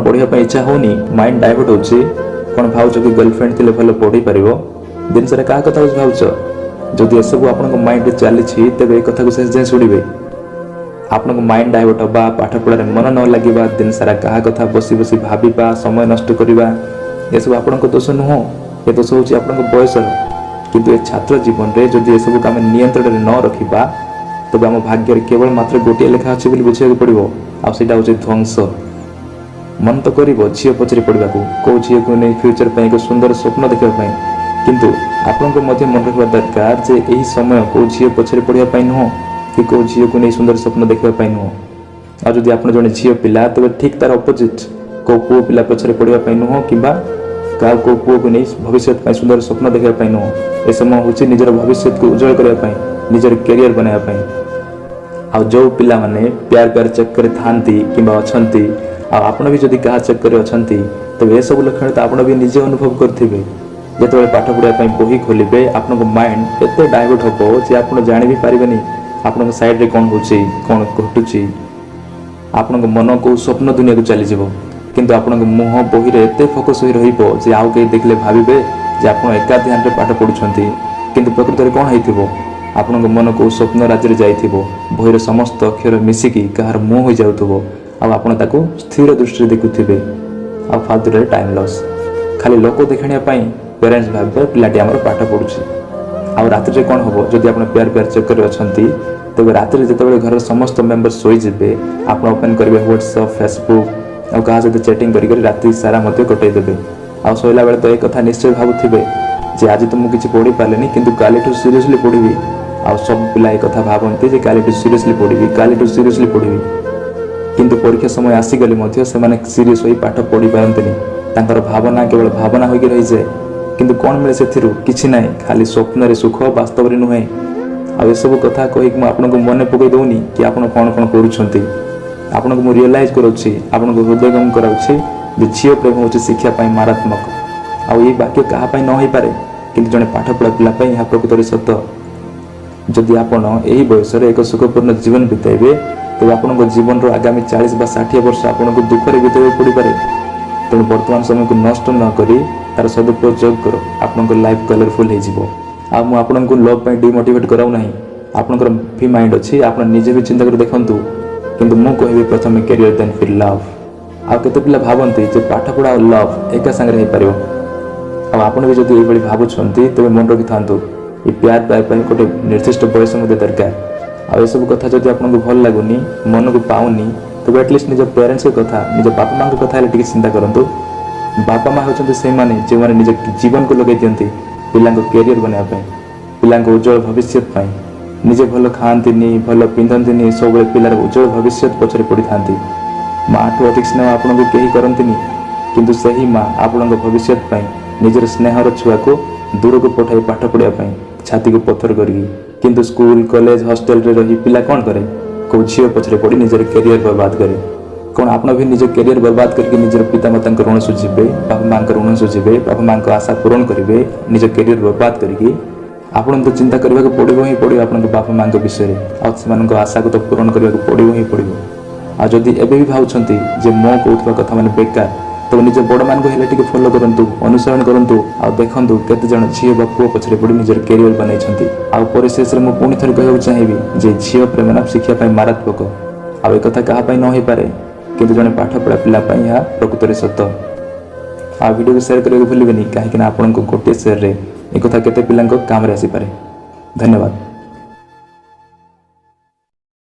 ପଢ଼ିବା ପାଇଁ ଇଚ୍ଛା ହେଉନି, ମାଇଣ୍ଡ ଡାଇଭର୍ଟ ହେଉଛି? କ'ଣ ଭାବୁଛ କି ଗର୍ଲଫ୍ରେଣ୍ଡ ଥିଲେ ଭଲ ପଢ଼ିପାରିବ? ଦିନ ସାରା କାହା କଥା ଭାବୁଛ? ଯଦି ଏସବୁ ଆପଣଙ୍କ ମାଇଣ୍ଡରେ ଚାଲିଛି, ତେବେ ଏ କଥାକୁ ଶେଷ ଯାଏଁ ଶୁଣିବେ। ଆପଣଙ୍କ ମାଇଣ୍ଡ ଡାଇଭର୍ଟ ହେବା, ପାଠପଢ଼ାରେ ମନ ନ ଲାଗିବା, ଦିନ ସାରା କାହା କଥା ବସି ବସି ଭାବିବା, ସମୟ ନଷ୍ଟ କରିବା, ଏସବୁ ଆପଣଙ୍କ ଦୋଷ ନୁହଁ। ଏ ଦୋଷ ହେଉଛି ଆପଣଙ୍କ ବୟସର। କିନ୍ତୁ ଏ ଛାତ୍ର ଜୀବନରେ ଯଦି ଏସବୁକୁ ଆମେ ନିୟନ୍ତ୍ରଣରେ ନ ରଖିବା, ତେବେ ଆମ ଭାଗ୍ୟରେ କେବଳ ମାତ୍ର ଗୋଟିଏ ଲେଖା ଅଛି ବୋଲି ବୁଝିବାକୁ ପଡ଼ିବ, ଆଉ ସେଇଟା ହେଉଛି ଧ୍ୱଂସ। ମନ ତ କରିବ ଝିଅ ପଛରେ ପଡ଼ିବାକୁ, କେଉଁ ଝିଅକୁ ନେଇ ଫ୍ୟୁଚର ପାଇଁ ଏକ ସୁନ୍ଦର ସ୍ୱପ୍ନ ଦେଖିବା ପାଇଁ। କିନ୍ତୁ ଆପଣଙ୍କୁ ମଧ୍ୟ ମନେ ରଖିବା ଦରକାର ଯେ ଏହି ସମୟ କେଉଁ ଝିଅ ପଛରେ ପଡ଼ିବା ପାଇଁ ନୁହଁ କି କେଉଁ ଝିଅକୁ ନେଇ ସୁନ୍ଦର ସ୍ୱପ୍ନ ଦେଖିବା ପାଇଁ ନୁହଁ। ଆଉ ଯଦି ଆପଣ ଜଣେ ଝିଅ ପିଲା, ତେବେ ଠିକ୍ ତାର ଅପୋଜିଟ୍, କେଉଁ ପୁଅ ପିଲା ପଛରେ ପଡ଼ିବା ପାଇଁ ନୁହଁ କିମ୍ବା କାହା କେଉଁ ପୁଅକୁ ନେଇ ଭବିଷ୍ୟତ ପାଇଁ ସୁନ୍ଦର ସ୍ୱପ୍ନ ଦେଖିବା ପାଇଁ ନୁହଁ। ଏ ସମୟ ହେଉଛି ନିଜର ଭବିଷ୍ୟତକୁ ଉଜ୍ଜଳ କରିବା ପାଇଁ, ନିଜର କ୍ୟାରିୟର ବନାଇବା ପାଇଁ। ଆଉ ଯେଉଁ ପିଲାମାନେ ପ୍ୟାର ପ୍ୟାର ଚକ୍କରରେ ଥାନ୍ତି କିମ୍ବା ଅଛନ୍ତି, ଆଉ ଆପଣ ବି ଯଦି କାହା ଚକ୍କରରେ ଅଛନ୍ତି, ତେବେ ଏସବୁ ଲକ୍ଷଣ ତ ଆପଣ ବି ନିଜେ ଅନୁଭବ କରିଥିବେ। ଯେତେବେଳେ ପାଠ ପଢ଼ିବା ପାଇଁ ବହି ଖୋଲିବେ, ଆପଣଙ୍କ ମାଇଣ୍ଡ ଏତେ ଡାଇଭର୍ଟ ହେବ ଯେ ଆପଣ ଜାଣି ବି ପାରିବେନି ଆପଣଙ୍କ ସାଇଡ଼ରେ କ'ଣ ହେଉଛି, କ'ଣ ଘଟୁଛି। ଆପଣଙ୍କ ମନ କେଉଁ ସ୍ୱପ୍ନ ଦୁନିଆକୁ ଚାଲିଯିବ, କିନ୍ତୁ ଆପଣଙ୍କ ମୁହଁ ବହିରେ ଏତେ ଫୋକସ୍ ହୋଇ ରହିବ ଯେ ଆଉ କେହି ଦେଖିଲେ ଭାବିବେ ଯେ ଆପଣ ଏକା ଧ୍ୟାନରେ ପାଠ ପଢ଼ୁଛନ୍ତି। କିନ୍ତୁ ପ୍ରକୃତରେ କ'ଣ ହେଇଥିବ? ଆପଣଙ୍କ ମନ କେଉଁ ସ୍ୱପ୍ନ ରାଜ୍ୟରେ ଯାଇଥିବ, ବହିର ସମସ୍ତ ଅକ୍ଷର ମିଶିକି କାହାର ମୁହଁ ହୋଇଯାଉଥିବ ଆଉ ଆପଣ ତାକୁ ସ୍ଥିର ଦୃଷ୍ଟିରେ ଦେଖୁଥିବେ। ଆଉ ଫାଲତୁରେ ଟାଇମ୍ ଲସ୍। ଖାଲି ଲୋକ ଦେଖାଣିବା ପାଇଁ ପ୍ୟାରେଣ୍ଟସ୍ ଭାବିବେ ପିଲାଟି ଆମର ପାଠ ପଢ଼ୁଛି। ଆଉ ରାତିରେ କ'ଣ ହେବ? ଯଦି ଆପଣ ପ୍ୟାର ପ୍ୟାର ଚକ୍କରରେ ଅଛନ୍ତି, ତେବେ ରାତିରେ ଯେତେବେଳେ ଘରର ସମସ୍ତ ମେମ୍ବର ଶୋଇଯିବେ, ଆପଣ ଓପେନ୍ କରିବେ ହ୍ୱାଟ୍ସଅପ୍, ଫେସବୁକ୍ ଆଉ କାହା ସହିତ ଚାଟିଂ କରି କରି ରାତି ସାରା ମଧ୍ୟ କଟେଇ ଦେବେ। ଆଉ ଶୋଇଲା ବେଳେ ତ ଏ କଥା ନିଶ୍ଚୟ ଭାବୁଥିବେ ଯେ ଆଜି ତ ମୁଁ କିଛି ପଢ଼ି ପାରିଲିନି, କିନ୍ତୁ କାଲିଠୁ ସିରିୟସଲି ପଢ଼ିବି। ଆଉ ସବୁ ପିଲା ଏ କଥା ଭାବନ୍ତି ଯେ କାଲିଠୁ ସିରିୟସଲି ପଢ଼ିବି, କାଲିଠୁ ସିରିୟସଲି ପଢ଼ିବି। କିନ୍ତୁ ପରୀକ୍ଷା ସମୟ ଆସିଗଲେ ମଧ୍ୟ ସେମାନେ ସିରିୟସ୍ ହୋଇ ପାଠ ପଢ଼ି ପାରନ୍ତିନି। ତାଙ୍କର ଭାବନା କେବଳ ଭାବନା ହୋଇକି ରହିଯାଏ। କିନ୍ତୁ କ'ଣ ମିଳେ ସେଥିରୁ? କିଛି ନାହିଁ। ଖାଲି ସ୍ୱପ୍ନରେ ସୁଖ, ବାସ୍ତବରେ ନୁହେଁ। ଆଉ ଏସବୁ କଥା କହିକି ମୁଁ ଆପଣଙ୍କୁ ମନେ ପକାଇ ଦେଉନି କି ଆପଣ କ'ଣ କ'ଣ କରୁଛନ୍ତି। ଆପଣଙ୍କୁ ମୁଁ ରିଅଲାଇଜ୍ କରାଉଛି, ଆପଣଙ୍କୁ ହୃଦୟଙ୍ଗମ କରାଉଛି ଯେ ଝିଅ ପ୍ରେମ ହେଉଛି ଶିକ୍ଷା ପାଇଁ ମାରାତ୍ମକ। ଆଉ ଏଇ ବାକ୍ୟ କାହା ପାଇଁ ନ ହେଇପାରେ, କିନ୍ତୁ ଜଣେ ପାଠପଢ଼ା ପିଲା ପାଇଁ ଏହା ପ୍ରକୃତରେ ସତ। ଯଦି ଆପଣ ଏହି ବୟସରେ ଏକ ସୁଖପୂର୍ଣ୍ଣ ଜୀବନ ବିତାଇବେ, ତେବେ ଆପଣଙ୍କ ଜୀବନର ଆଗାମୀ 40 ବା 60 ବର୍ଷ ଆପଣଙ୍କୁ ଦୁଃଖରେ ବିତାଇବାକୁ ପଡ଼ିପାରେ। ତେଣୁ ବର୍ତ୍ତମାନ ସମୟକୁ ନଷ୍ଟ ନ କରି ତାର ସଦୁପଯୋଗ କର, ଆପଣଙ୍କ ଲାଇଫ୍ କଲରଫୁଲ୍ ହେଇଯିବ। ଆଉ ମୁଁ ଆପଣଙ୍କୁ ଲଭ୍ ପାଇଁ ଡିମୋଟିଭେଟ୍ କରାଉନାହିଁ। ଆପଣଙ୍କର ବି ମାଇଣ୍ଡ ଅଛି, ଆପଣ ନିଜେ ବି ଚିନ୍ତା କରି ଦେଖନ୍ତୁ। କିନ୍ତୁ ମୁଁ କହିବି, ପ୍ରଥମେ କ୍ୟାରିୟର, ଦେନ୍ ଫିର୍ ଲଭ୍। ଆଉ କେତେ ପିଲା ଭାବନ୍ତି ଯେ ପାଠପଢ଼ା ଆଉ ଲଭ୍ ଏକା ସାଙ୍ଗରେ ହେଇପାରିବ। ଆଉ ଆପଣ ବି ଯଦି ଏଇଭଳି ଭାବୁଛନ୍ତି, ତେବେ ମନେ ରଖିଥାନ୍ତୁ, ଏ ପ୍ୟାର ପ୍ୟାର ପାଇଁ ଗୋଟେ ନିର୍ଦ୍ଦିଷ୍ଟ ବୟସ ମଧ୍ୟ ଦରକାର। ଆଉ ଏସବୁ କଥା ଯଦି ଆପଣଙ୍କୁ ଭଲ ଲାଗୁନି, ମନକୁ ପାଉନି, ତେବେ ଆଟଲିଷ୍ଟ ନିଜ ପ୍ୟାରେଣ୍ଟସଙ୍କ କଥା, ନିଜ ବାପା ମାଆଙ୍କ କଥା ହେଲେ ଟିକେ ଚିନ୍ତା କରନ୍ତୁ। ବାପା ମା ହେଉଛନ୍ତି ସେଇମାନେ, ଯେଉଁମାନେ ନିଜ ଜୀବନକୁ ଲଗାଇ ଦିଅନ୍ତି ପିଲାଙ୍କ କ୍ୟାରିୟର ବନାଇବା ପାଇଁ, ପିଲାଙ୍କ ଉଜ୍ଜଳ ଭବିଷ୍ୟତ ପାଇଁ। ନିଜେ ଭଲ ଖାଆନ୍ତିନି, ଭଲ ପିନ୍ଧନ୍ତିନି, ସବୁବେଳେ ପିଲାର ଉଜ୍ଜଳ ଭବିଷ୍ୟତ ପଛରେ ପଡ଼ିଥାନ୍ତି। ମାଠୁ ଅଧିକ ସ୍ନେହ ଆପଣଙ୍କୁ କେହି କରନ୍ତିନି, କିନ୍ତୁ ସେହି ମା ଆପଣଙ୍କ ଭବିଷ୍ୟତ ପାଇଁ ନିଜର ସ୍ନେହର ଛୁଆକୁ ଦୂରକୁ ପଠାଇ ପାଠ ପଢ଼ିବା ପାଇଁ ଛାତିକୁ ପଥର କରିକି। କିନ୍ତୁ ସ୍କୁଲ, କଲେଜ, ହଷ୍ଟେଲରେ ରହି ପିଲା କ'ଣ କରେ? କେଉଁ ଝିଅ ପଛରେ ପଡ଼ି ନିଜର କ୍ୟାରିୟର ବର୍ବାଦ କରେ। କ'ଣ ଆପଣ ବି ନିଜ କ୍ୟାରିୟର ବର୍ବାଦ କରିକି ନିଜର ପିତାମାତାଙ୍କ ଋଣ ଶୁଝିବେ, ବାପା ମାଆଙ୍କ ଋଣ ଶୁଝିବେ, ବାପା ମାଆଙ୍କ ଆଶା ପୂରଣ କରିବେ ନିଜ କ୍ୟାରିୟର ବର୍ବାଦ କରିକି? ଆପଣଙ୍କୁ ତ ଚିନ୍ତା କରିବାକୁ ପଡ଼ିବ ହିଁ ପଡ଼ିବ ଆପଣଙ୍କ ବାପା ମାଆଙ୍କ ବିଷୟରେ, ଆଉ ସେମାନଙ୍କ ଆଶାକୁ ତ ପୂରଣ କରିବାକୁ ପଡ଼ିବ ହିଁ ପଡ଼ିବ। ଆଉ ଯଦି ଏବେ ବି ଭାବୁଛନ୍ତି ଯେ ମୋ କହୁଥିବା କଥା ମାନେ ବେକାର, ତେବେ ନିଜ ବଡ଼ମାନଙ୍କୁ ହେଲେ ଟିକେ ଫଲୋ କରନ୍ତୁ, ଅନୁସରଣ କରନ୍ତୁ ଆଉ ଦେଖନ୍ତୁ କେତେ ଜଣ ଝିଅ ବା ପୁଅ ପଛରେ ପଡ଼ି ନିଜର କ୍ୟାରିୟର ବନାଇଛନ୍ତି। ଆଉ ପରିଶେଷରେ ମୁଁ ପୁଣି ଥରେ କହିବାକୁ ଚାହିଁବି ଯେ ଝିଅ ପ୍ରେମ ନା ଶିକ୍ଷା ପାଇଁ ମାରାତ୍ମକ। ଆଉ ଏକଥା କାହା ପାଇଁ ନ ହେଇପାରେ, କିନ୍ତୁ ଜଣେ ପାଠପଢ଼ା ପିଲା ପାଇଁ ଏହା ପ୍ରକୃତରେ ସତ। ଆଉ ଭିଡ଼ିଓକୁ ସେୟାର କରିବାକୁ ଭୁଲିବେନି, କାହିଁକିନା ଆପଣଙ୍କ ଗୋଟିଏ ସେୟାରରେ ଏକଥା କେତେ ପିଲାଙ୍କ କାମରେ ଆସିପାରେ। ଧନ୍ୟବାଦ।